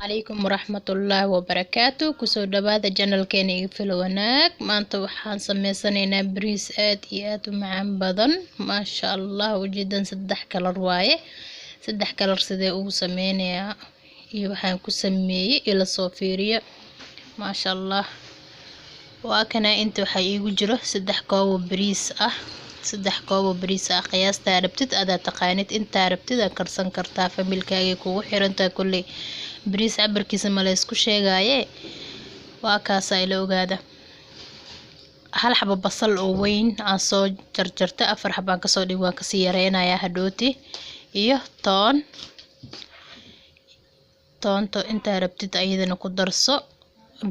Calaykum waraxmatullaahi wabarakaatu. Kusoo dhawaada janalkeena Iga Filo Wanaag. Maanta waxaan sameysanaynaa bariis aad iyo aad u macaan badan, maasha Allah. Ujeedan saddex kalar waaye, saddex kalar sidee ugu sameynayaa iyo waxaan ku sameeyey ila soo fiiriya, maasha Allah. Waa kana, inta waxaa iigu jiro 3 koob oo bariis ah, 3 koob oo bariis ah. Qiyaastaa rabtid adaa taqaanid, intaa rabtid aad karsan kartaa, familkaagay kugu xirantaa. Kolley bariis cabirkiisa ma la isku sheegaaye, waa kaasaa ila ogaada. Hal xabo basal oo weyn aan soo jarjartay, 4 xabaan kasoo dhig, waan kasii yareynayaa hadhooti. Iyo toon, toonto intaa rabtid ayadana ku darso.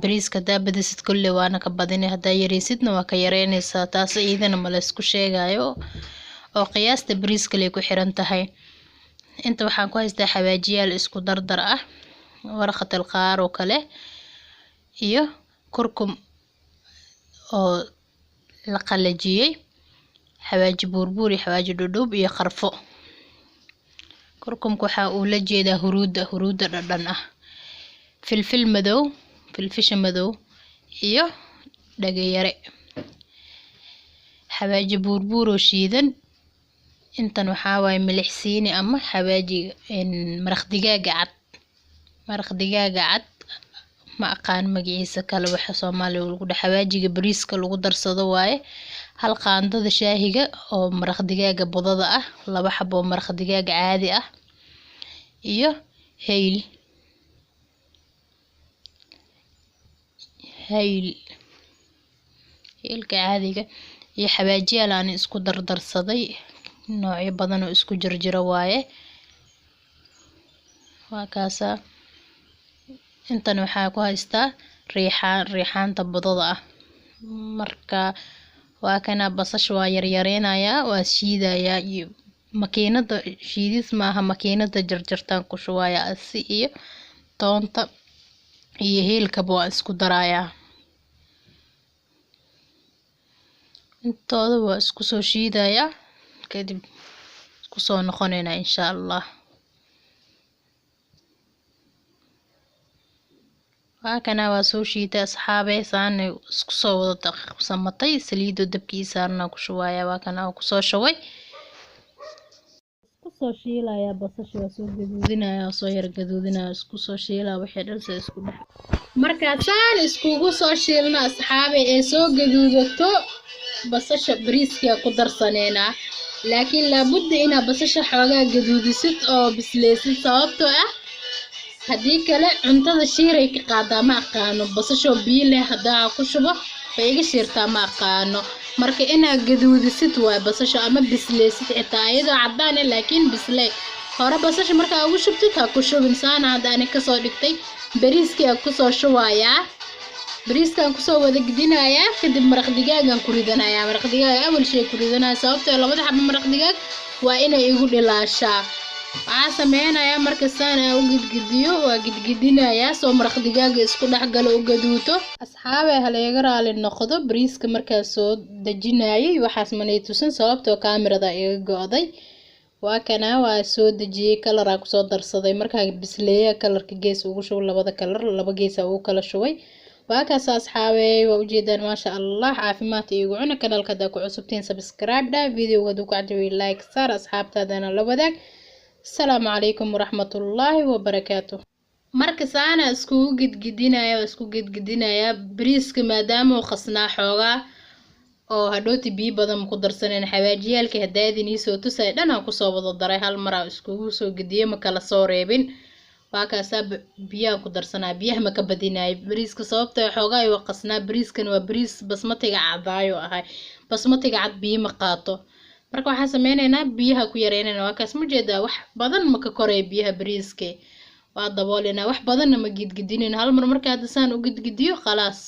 Bariiska hadaa badisid kolley waana ka badini, hadaa yareysidna waa ka yareynaysaa. Taas iyadana ma la isku sheegayo oo qiyaasta bariiska lay ku xiran tahay. Inta waxaan ku haystaa xawaajiyaal isku dardar ah, waraqatal qaar oo kale iyo kurkum oo la qalajiyey, xawaaji buurbuur iyo xawaaji dhudhuub iyo qarfo. Kurkumka waxaa uu la jeedaa huruudda, huruudda dhadhan ah, filfil madow, filfisha madow iyo dhagayare, xawaaji buurbuur oo shiidan. Intan waxaa waaye milixsiini ama xawaajiga maraq digaaga cad, maraq digaaga cad, ma aqaan magaciisa kale waxa Soomaaliga lagu dhaho. Xawaajiga bariiska lagu darsado waaye. Hal qaandada shaahiga oo maraq digaaga budada ah, 2 xabo oo maraq digaaga caadi ah iyo hayl, hayl, haylka caadiga iyo xawaajiyaal aan isku dardarsaday, noocyo badan oo isku jirjiro waaye, waa kaasaa. Intan waxaa ku haystaa riixaan, riixaanta budada ah. Marka waa kana, basasha waa yaryareynayaa, waa shiidayaa iyo makiinada shiidis maaha, makiinada jarjartaan ku shubayaa. Asi iyo toonta iyo heelkaba waa isku darayaa, intooda waa isku soo shiidayaa, kadib isku soo noqonaynaa insha Allah. Waa kana, waa soo shiitay asxaabe, saana isku soo wada daqiiqsamatay. Saliidoo dabkii saarna ku shubayaa, waa kana oo kusoo shubay, isku soo shiilayaa basasha, waa soo gaduudinayaa, waa soo yar gaduudinayaa, isku soo shiilaa wixii dhan se isku dhex. Markaa saan iskugu soo shiilna asxaabe ee soo gaduudato basasha, bariiskaa ku darsaneynaa. Laakiin laabudda inaa basasha xoogaa gaduudisid oo bisleysid, sababtoo ah haddii kale cuntada shiiray ka qaadaa, ma aqaano. Basashoo biyo leh haddaa ku shubo way iga shiirtaa, ma aqaano. Marka inaa gaduudisid waay basasha ama bisleysid, xitaa iyadoo cadaan ah laakiin bisley hore basasha markaa ugu shubtid ha ku shubin. Saana hadda ani kasoo dhigtay, bariiskii aa kusoo shubayaa, bariiskaan kusoo wada gedinayaa, kadib maraq digaagaan ku ridanayaa. Maraq digaag awal shay ku ridanaya, sababtoo labada xabo maraq digaag waa inay igu dhilaashaa. Waxaa sameynayaa marka saan aan u gidgidiyo, waa gidgidinayaa soo maraq digaaga isku dhexgalo u gaduuto. Asxaabe, halaga raali noqdo, bariiska markaa soo dejinayay waxaas manay tusin, sababtoo kaamirada iga go'day. Waa kana, waa soo dejiyey, kalaraa kusoo darsaday. Markaa bisleeya kalarka gees ugu shubay, labada kalar laba geesa ugu kala shubay. Waa kaas asxaabe, waa ujeedaan, maasha Allah. Caafimaadka iigu cuna. Kanaalka haddaa ku cusubtiin subscribe dha, videoga hadduu ku cajabay like saar, asxaabtaadana la wadaag. Asalaamu calaykum waraxmatullaahi wabarakaatu. Marka saana iskugu gidgidinaya, waa isku gidgidinayaa bariiska, maadaama uu qasnaa xoogaa oo hadhooti biyo badan ku darsaneen. Xawaajiyaalkii haddaadin iisoo tusay dhan aan kusoo wada daray, hal maraa iskugu soo gediyey, ma kala soo reebin. Waa kaasaa, biyaan ku darsanaa, biyaha ma ka badinayo bariiska, sababtoo xoogaa waa qasnaa. Bariiskan waa bariis basmatiga cadaayo ahay, basmatiga cad biyo ma qaato. Marka waxaan sameyneynaa biyaha ku yareynayna. Waa kaas, ma jeedaa, wax badan ma ka koraya biyaha bariiska. Waa dabooleynaa, wax badanna ma gidgidinin, hal mar marka hadda saan u gidgidiyo khalaas.